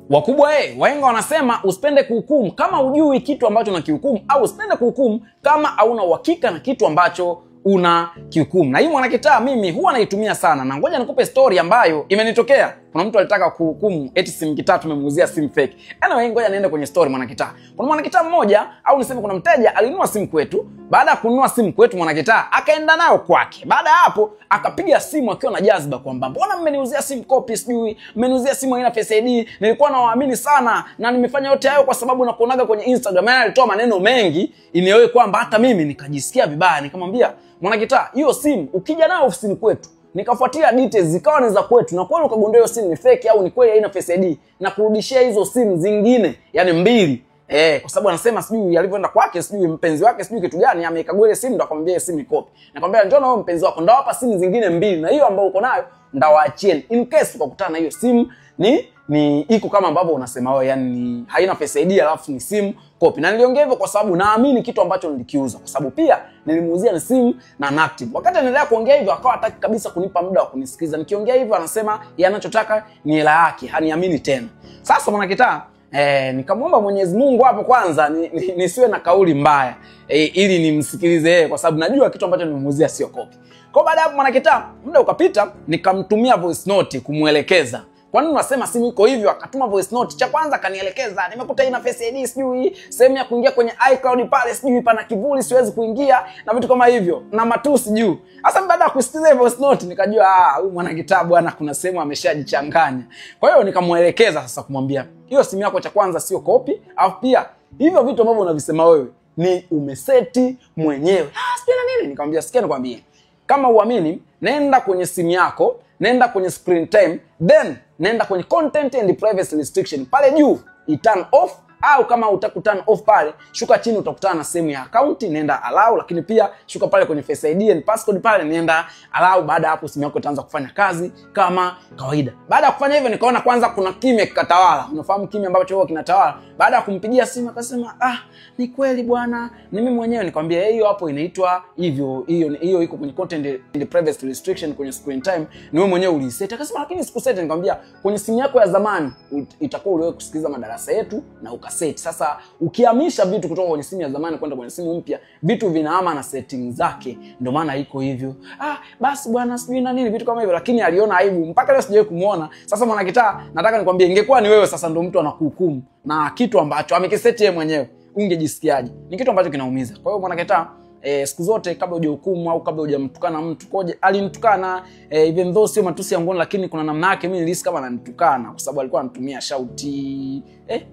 Wakubwa wahenga wanasema usipende kuhukumu kama hujui kitu ambacho unakihukumu, au usipende kuhukumu kama hauna uhakika na kitu ambacho una kihukumu. Na hii mwanakitaa mimi huwa naitumia sana, na ngoja nikupe story ambayo imenitokea. Kuna mtu alitaka kuhukumu eti simu kitaa tumemuuzia simu fake. Anyway, ngoja niende kwenye story mwanakitaa. Kuna mwanakitaa mmoja, au niseme kuna mteja alinunua simu kwetu. Baada ya kununua simu kwetu mwanakitaa akaenda nayo kwake. Baada ya hapo akapiga simu akiwa na jazba kwamba mbona mmeniuzia simu copy, sijui mmeniuzia simu haina Face ID, nilikuwa nawaamini sana na nimefanya yote hayo kwa sababu nakuonaga kwenye Instagram. Maana alitoa maneno mengi inewe kwamba hata mimi nikajisikia vibaya. Nikamwambia mwanakitaa, hiyo simu ukija nayo ofisini kwetu nikafuatia details zikawa ni za kwetu, na kweli ukagundua hiyo simu ni fake au ni kweli haina Face ID, na kurudishia hizo simu zingine, yani mbili. Kwa sababu anasema sijui alivyoenda kwake, sijui mpenzi wake, sijui kitu gani ameikagua ile simu ndo akamwambia ile simu ni copy. Nakwambia njoo na wewe mpenzi wako, ndawapa simu zingine mbili, na hiyo ambayo uko nayo ndawaachieni in case ukakutana na hiyo simu ni iko kama ambavyo unasema wewe, yani haina Face ID alafu ni simu copy. Na niliongea hivyo kwa sababu naamini kitu ambacho nilikiuza, kwa sababu pia nilimuuzia ni simu na inactive. Wakati anaendelea kuongea hivyo akawa hataki kabisa kunipa muda wa kunisikiliza. Nikiongea hivyo anasema yeye anachotaka ni hela yake, haniamini tena. Sasa mwanakitaa, nikamwomba Mwenyezi Mungu hapo kwanza nisiwe na kauli mbaya, ili nimsikilize yeye, kwa sababu najua kitu ambacho nimemuuzia sio copy. Kwa baada hapo mwanakitaa, muda ukapita, nikamtumia voice note kumuelekeza kwa nini unasema simu iko hivyo. Akatuma voice note, cha kwanza akanielekeza nimekuta ina Face ID, sijui sehemu ya kuingia kwenye iCloud pale, sijui pana kivuli siwezi kuingia na vitu kama hivyo na matusi juu. Sasa baada ya kusikiza voice note nikajua huyu mwanakitaa bwana kuna sehemu ameshajichanganya. Kwa hiyo nikamuelekeza sasa kumwambia hiyo simu yako cha kwanza sio copy, alafu pia hivyo vitu ambavyo unavisema wewe ni umeseti mwenyewe. Sijui na nini. Nikamwambia sikia, nikwambie kama uamini, nenda kwenye simu yako, nenda kwenye screen time, then nenda kwenye content and privacy restriction pale juu i turn off, au kama utaka turn off pale shuka chini utakutana na sehemu ya account, nenda allow, lakini pia shuka pale kwenye Face ID and passcode pale nenda allow. Baada hapo simu yako itaanza kufanya kazi kama kawaida. Baada ya kufanya hivyo nikaona kwanza kuna kimya kikatawala. Unafahamu kimya ambacho huwa kinatawala. Baada ya kumpigia simu akasema ni kweli bwana, ni mimi mwenyewe. Nikamwambia hiyo hapo inaitwa hivyo, hiyo iko kwenye content and privacy restriction kwenye screen time, ni wewe mwenyewe uliset. Akasema lakini sikuset. Nikamwambia kwenye simu yako ya zamani itakuwa uliwahi kusikiliza madarasa yetu na ukaseti. Sasa ukihamisha vitu kutoka kwenye simu ya zamani kwenda kwenye simu mpya, vitu vinahama na settings zake, ndio maana iko hivyo. Basi bwana sijui na nini vitu kama hivyo, lakini aliona aibu mpaka leo sijawahi kumuona. Sasa mwanakitaa, nataka nikwambie ingekuwa ni wewe sasa ndio mtu anakuhukumu na kitu ambacho amekiseti yeye mwenyewe, ungejisikiaje? Ni kitu ambacho kinaumiza. Kwa hiyo mwanakitaa, siku zote kabla hujahukumu au kabla hujamtukana mtu, koje alinitukana, even though sio matusi ya ngono, lakini kuna namna yake mimi nilihisi kama ananitukana kwa sababu alikuwa anatumia shauti,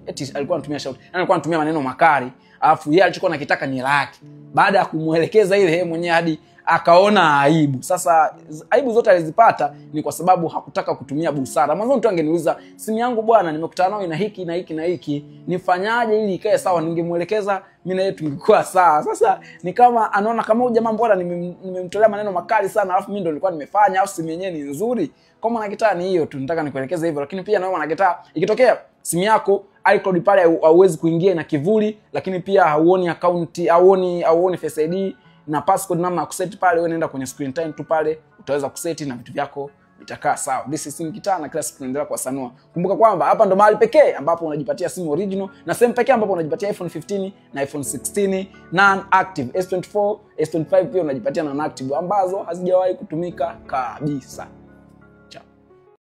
eti alikuwa anatumia shauti, yani alikuwa anatumia maneno makali, alafu yeye alichokuwa anakitaka ni hela yake. Baada ya kumuelekeza ile yeye mwenyewe hadi akaona aibu. Sasa aibu zote alizipata ni kwa sababu hakutaka kutumia busara. Mwanzo mtu angeniuliza simu yangu bwana nimekutana nayo ina hiki na hiki na hiki, nifanyaje ili ikae sawa, ningemuelekeza mimi na yeye tungekuwa sawa. Sasa ni kama anaona kama huyu jamaa mbona nimemtolea maneno makali sana, alafu mimi ndo nilikuwa nimefanya, au simu yenyewe ni nzuri. Kwa mwanakitaa ni hiyo tu, nataka nikuelekeze hivyo. Lakini pia na wewe mwanakitaa, ikitokea simu yako iCloud pale hauwezi kuingia na kivuli, lakini pia hauoni account, hauoni Face ID na passcode namna ya kuset pale, wewe nenda kwenye screen time tu pale utaweza kuseti na vitu vyako vitakaa sawa. This is Simu Kitaa na kila siku tunaendelea kuwasanua. Kumbuka kwamba hapa ndo mahali pekee ambapo unajipatia simu original na sehemu pekee ambapo unajipatia iPhone 15 na iPhone 16 non active, S24, S25 pia unajipatia non active ambazo hazijawahi kutumika kabisa.